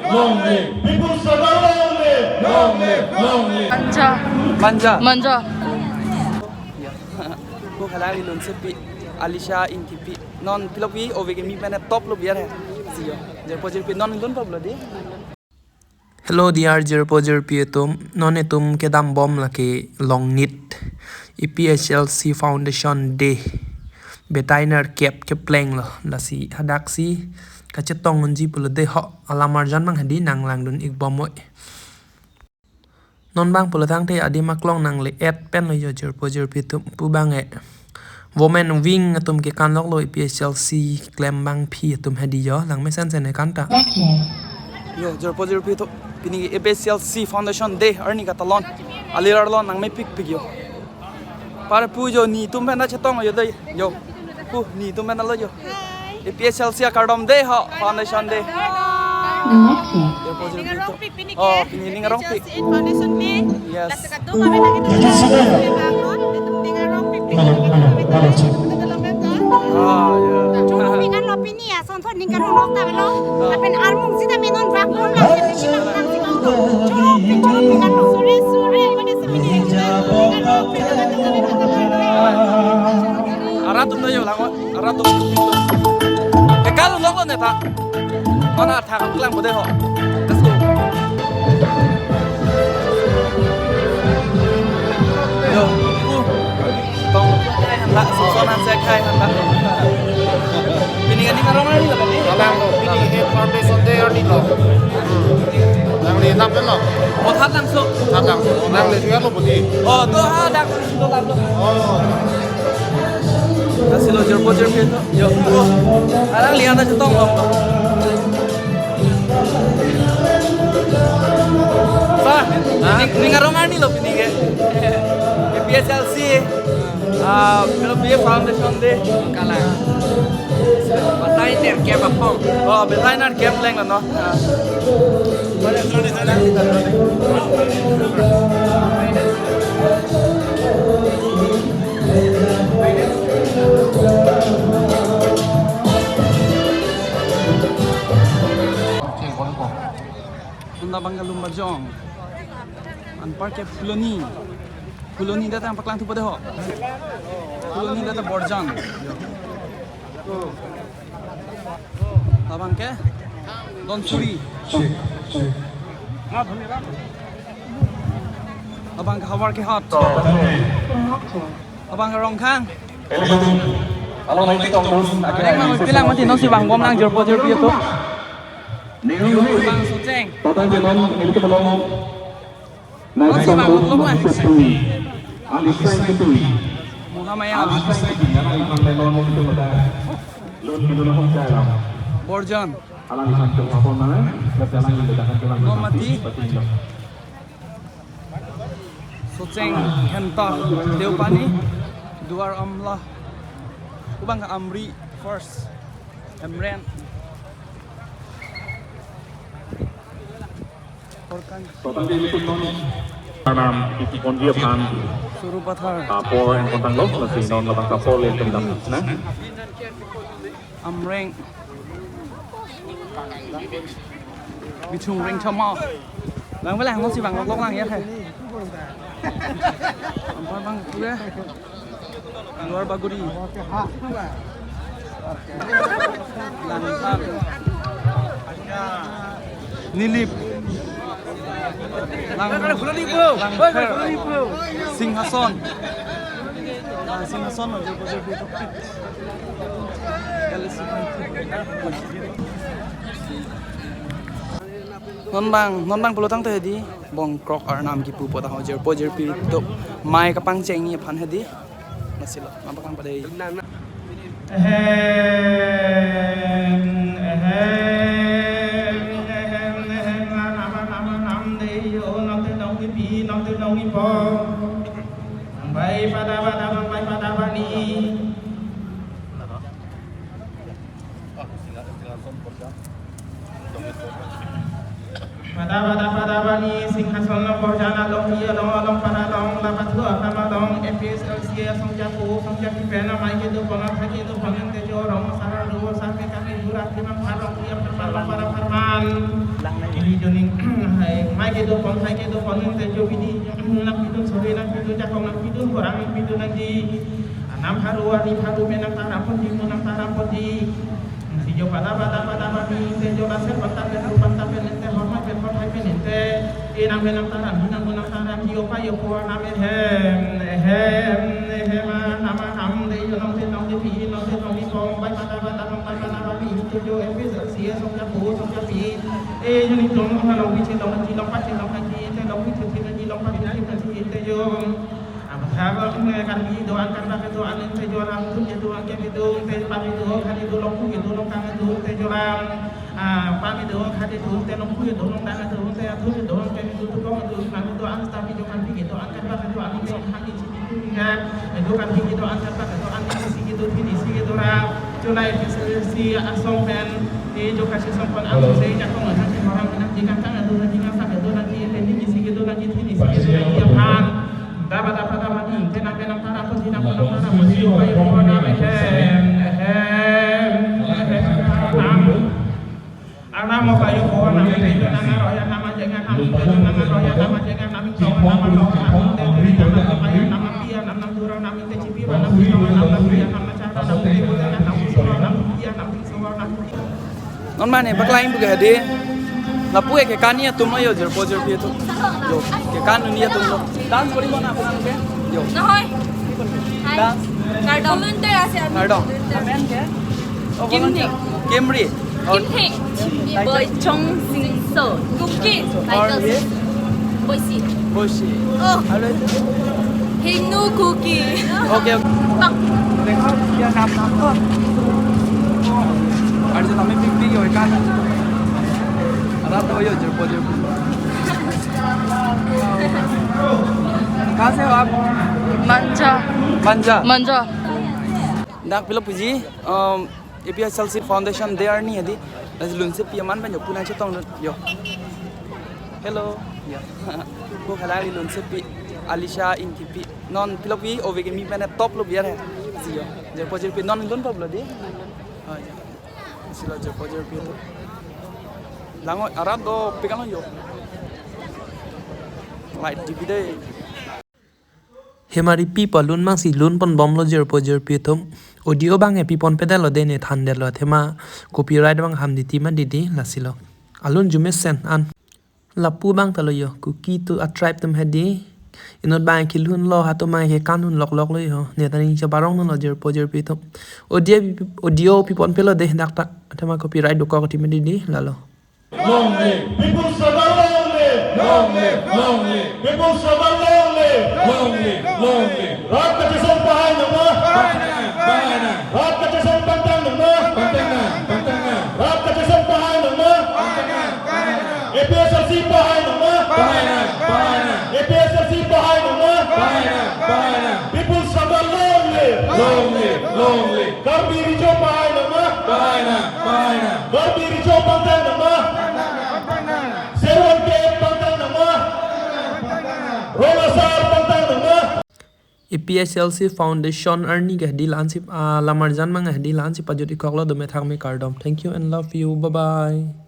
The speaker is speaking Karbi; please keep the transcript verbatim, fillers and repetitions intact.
Long live! People's struggle, long live! Long live! Long live! Manja. Manja. Manja. Ya. Ko kalang ilun sepi Alisha Ingtipi. Non pilok pi ove ke mi pen top lo biar hai. Siyo. Jirpo jirpi non ilun pop lo di. Hello dear jirpo jirpi atum. Non itum kedam bom lake Longnit A P H L C Foundation Day. Betai nerkep kepleng lo. Lasi hadak si kachetong unji pulo de ho. Alam arjan bang hadi nanglangdun ik bom oi. Non bang pulo tangte adim aklong nangle-et pen lo yo jirpo jirpi atum pu bang e. Women wing atum ke kanlok lo A P H L C klem bangpi atum hadi yo lang mesen sen kan ta. Yo jirpo jirpi atum pini A P H L C Foundation Day arni katalon. Alir arlon nangmepik pik yo. Par pu yo netum pen ta chetong yo de yo. Pu netum pen ta lo yo. A P H L C akardom de ho, foundation de. Jirpo jirpi atum. Oh, pini ning arong pik. Foundation Day. Yes. Laso kadokave lagi tu. Ning arong pik. Hello, hello, hello, check. Ah, ya. Choro pikan lo pini ya, son son ning karong rok ta lo. Lapen armung sita menon bak bom la. Choro pik, choro pikan lo. Suri, suri, pada suri. Arat atum na yo lang. Arat atum. Ke kal lok lo ne ta. Mana thak lang bode ho. Let's go. Yo. Uh. Tong. Hai handa. Son son han se hai handa. Pini kan ning arong arni lo kan ni? Alang lo. Pini ke foundation day arni lo. Nangli nap lo. Oh, that langsung. That langsung. Nangli jual lo budi. Oh, to ha dak langsung to lap lo. Oh. Lasi lo jirpo jirpi atum. Yo. Alang lian ta chetong lo. Sa, ning, ning arong arni lo pini ke. A P H L C. Ah, pilo B A Foundation Day. Kalang. Betai nerkep apong. Oh, betai nerkep leng lo no. Ah. Hunda bang kalum barjong. Anparke Phuloni. Phuloni data paklang thupo de ho. Phuloni data Borjan. Labang ke Donsuri. Labang ke Howraghat. Labang ke Rongkhang. Alo nai tong dun. Areng mang pilang mati non si bang bom nang jirpo jirpi atum. Bang Socheng. Totang ke non nelitum belong. Non si bang bom nang. Alisha Ingtipi. Muhamaya. Alisha Ingtipi. Borjan. Nomati. Socheng Henta Deopani. Duar Amla. Kubang Amri first. Emren. Korkan. Anam isi konji aphan. Surupathar. Apor en kontang lo, lasi non labang kapor le tendam na. Amreng. Bichung Rengthama. Lang belang mo si bang lok lang ya hai. Ampar bang tu ya. Luar Baguri. Langkar. Nilip. Langkar. Singhason. Ah, Singhason. Non bang, non bang pulo tangte di bongkrok arnam kipu po ta ho jirpo jirpi atum mai kapangchengji aphan hedi. Masih lo, nampak kan pada. Ehem, ehem, ehem, ehem, anam, anam, anam, de yo, nokte nong kipi, nokte nong kipo. Bang bai pada pada, bang bai pada bani. Pada pada pada bani Singhason along Borjan along, iya along, along para along, lapat dua kama along, A P H L C asong jaku, asong jaku pen amai kedo pon, athai kedo pon, yang tejo rong, sara do, sarpe kami, burak, timang parong, iya parman, para parman. Kedopon, hai kedopon, nangte jo bidi nangpidun, sore nangpidun, jakong nangpidun, borang nangpidun nangji. Anam pharo, ani pharo, me nangtaram ponji, mo nangtaram ponji. Si jo pada pada pada bami, te jo laser panta pen, ru panta pen, te hormai pen, hormai pen, te enang me nangtaram, hinang mo nangtaram, jo pa jo po anam ehem, ehem, ehem, anam anam, te jo nong te nong te pi, nong te nong pi pong, pai pada pada nong, pai pada bami, te jo epi si song japo, song japi. E jo ni tong nong, long pi che long ji, long pa che long ji, te long pi che che ji, long pa che che ji, te jo. Abthar, eh, karbi do-an, karbak do-an, te jo ram thum kedo-an kedo, te pami do, khadi do, longku kedo, longkang do, te jo ram, ah, pami do, khadi do, te longku kedo, longkang do, te athum kedo, kedo, tukong do, pami do-an, tapi jo karbi kedo-an, karbak do-an, te khadi chini tu ninga, kedo karbi kedo-an, karbak do-an, te si kedo, hini si kedo ram, cholai si, si asong pen, e jo kasi song pen, asong se, jakong, nang si orang, nang si kangkang do, nang si kangkang do, nang si, nang si kedo, nang si, hini si kedo, nang si aphan. Daba daba daba ni, tenang tenang tara pun, tenang tenang tara pun, si upai pun, nang ehem, ehem, ehem, tara nam. Anam upai pun, nang ehem, nang aroya, nang ajengan, nang ehem, nang aroya, nang ajengan, nang tong, nang tong, nang tong, nang tong, nang pia, nang nang dura, nang tong, cipi, nang tong, nang pia, nang cara, nang tong, nang tong, nang pia, nang tong, nang pia. Non mane baklai pu ke hadi. Lapu ke kani atum ayo jirpo jirpi atum. Jo, ke kan ni atum lo. Dance kori mana apu ke? Jo. Nohoi. Dance. Kardom. Volunteer ase ami. Kardom. Amen ke? Oh, Kimthing. Volunteer. Kimri. Kimthing. Boichong Singso. Kuki. Michael. Boisi. Boisi. Oh. Aro itu? Hinu Kuki. Okay, okay. Pak. Dekho, ya nam nam to. Arjun, kami pik pik yo kan. Ada to yo jirpo jirpo. Kahan se ho aap? Manja. Manja. Manja. Dak pilo puji, um, A P H L C Foundation Day arni hadi. Nasi lunsepi aman pen jo pu nangchetong dun. Jo. Hello. Jo. Ko khala lunsepi Alisha Ingtipi. Non pilo pi ove ke mi pen top lo biar hai. Si jo. Jirpo jirpi non lun pablo di. Oh, jo. Si lo jirpo jirpi atum. Lango arat do pegang jo. Light D V D. Hemari pi palun mang si lun pon bomlo jirpo jirpi atum. Audio bang e pi pon pedetlo de ne than detlo athema copyright bang ham di ti ma di di lasi lo. Alun jume sen an. Lapu bang ta lo jo, Kuki to a tribe atum hadi. Inut bang ke lun lo, hatum bang ke kan lun lok lok lo jo. Ne tani cha barong lo jirpo jirpi atum. Audio, audio pi pon pelo de dak ta. Athema copyright dokok ti ma di di lalo. Long live. People's struggle, long live. Long live, long live. People's struggle, long live. Long live, long live. Rat kachesong pahai nangma. Pahai nang, pahai nang. Rat kachesong pangtang nangma. Pangtang nang, pangtang nang. Rat kachesong pahai nangma. Pahai nang, pahai nang. A P H L C pahai nangma. Pahai nang, pahai nang. A P H L C pahai nangma. Pahai nang, pahai nang. People's struggle, long live. Long live, long live. Karbi Recho pahai nangma. Pahai nang, pahai nang. Karbi Recho pangtang nangma. Seven K pangtang nangma. Rong asar pangtang nangma. A P H L C Foundation arni ke hadi la-an si, ah, lamarjan mang hadi la-an si pajut-ik koklo, dome thakme kardom. Thank you and love you. Bye bye.